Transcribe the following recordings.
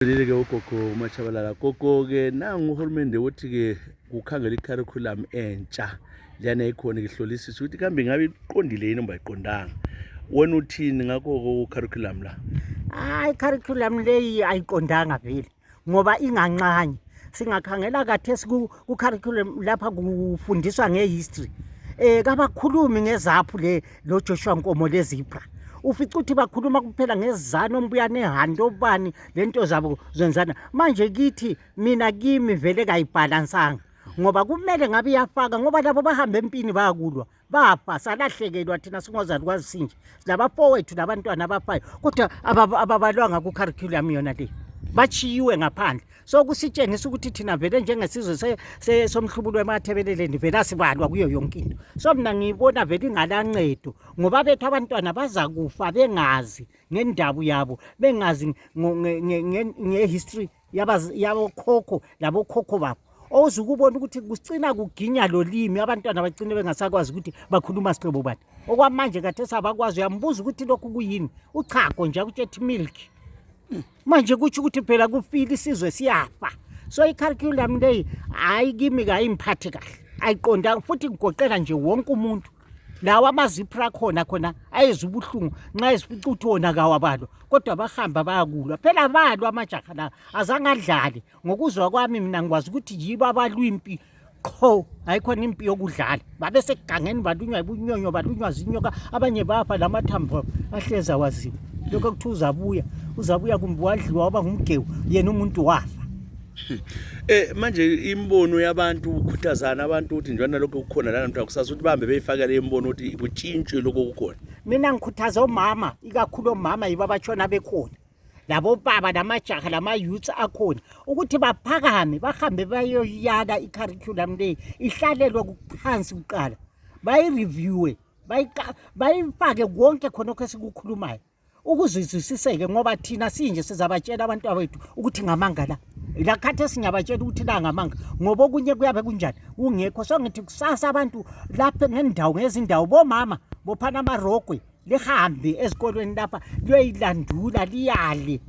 Ke ugogo Tshabalala gogo ke nangu uhulumende uthi ke kukhangela icurriculum entsha lana ikhona ihlolisisa ukuthi kambe ngabe iqondile yini noma ayiqondanga. Wena uthini ngakho curriculum la? Curriculum leyi ayiqondanga vele ngoba inganxanye. Singakhangela kathesi ku curriculum lapha kufundiswa ngehistory. Kabakhulumi ngezaphu lo Joshua Nkomo lezipra. Ufica ukuthi bakhuluma kuphela ngezizana ombuyane ehando obani lento zabo zenzana. Manje kithi mina kimi vele kayibhalansanga ngoba kumele ngabe iyafaka ngoba labo bahamba empini bayakulwa bafa salahlekelwa thina singozali kwazisinje labafowethu labantwana abafayo kodwa ababalwanga ku curriculum yona le bachiyiwe ngaphandle. So kusitshengisa ukuthi thina vele njengesizwe somhlubulo wemathebeleleni vele sibalwa kuyo yonke into. So mina ngibona vele ingalancedo ngoba bethu abantwana baza kufa bengazi ngendaba yabo, bengazi ngehistory yabo khokho labo khokho babo. Ozukubona ukuthi kusicina kuginya lo limi abantwana bagcine bengasakwazi ukuthi bakhuluma siqebo bani. Okwamanje kathesi abakwazi uyambuza ukuthi lokhu kuyini uchago nje akuthethi milk. Manje kuthi ukuthi phela kufile isizwe siyafa. So icurriculum leyi hayi kimi kayimphathi kahle. Ayiqonda futhi ngigoqela nje wonke umuntu. Lawa amazipra khona ayezubuhlungu nxa esifica uthona kawabalwa kodwa bahamba bayakulwa. Phela balwa amajaha la azange adlale. Ngokuzwa kwami mina ngikwazi ukuthi yibo abalwimpi qho ayikhona impi yokudlala. Babe segangeni balunywa ibunyonyo balunywa zinyoka abanye bafa lamathambo ahleza waziwa. Lokho kuthi uzabuya kumbe wadliwa waba ngumgewu yena umuntu wafa. Manje imbono yabantu ukukhuthazana abantu ukuthi njana lokho kukhona la namhla kusasa ukuthi bahambe beyifakele imbono ukuthi kutshintshwe lokho kukhona. Mina ngikhuthaza omama ikakhulu omama yiba batshona bekhona. Labo baba namajaha lamayouth akhona ukuthi baphakame bahambe bayoyala icurriculum leyi ihlalelwe kuphansi kuqala bayireviewe bayifake konke khona esikukhulumayo ukuzizwisiseke ngoba thina sinje sizabatshela abantu abethu ukuthi ngamanga la khathesi singabatshela ukuthi la ngamanga ngoba okunye kuyabe kunjani ungekho. So ngithi kusasa abantu lapha ngezindawo bomama bophana amarogwe lihambe ezikolweni lapha liyoyilandula liyale.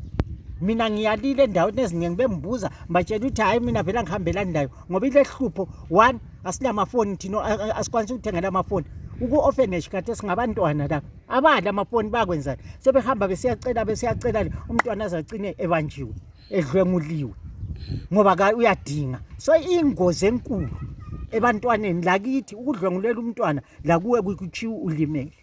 Mina ngiyalile endaweni eziningi bembuza batshela ukuthi hayi mina vela ngihambela ndayo ngoba ile hlupho one asinamafoni thina asikwanisi ukuthengela amafoni. Uku-orphanage kade singabantwana la abadla amafoni bakwenzani sebehamba besiyacela umntwana azacine ebanjiwe edlwenguliwe ngoba uyadinga. So ingozi enkulu ebantwaneni lakithi ukudlwengulela umntwana la kuwe kuchiwe ulimele.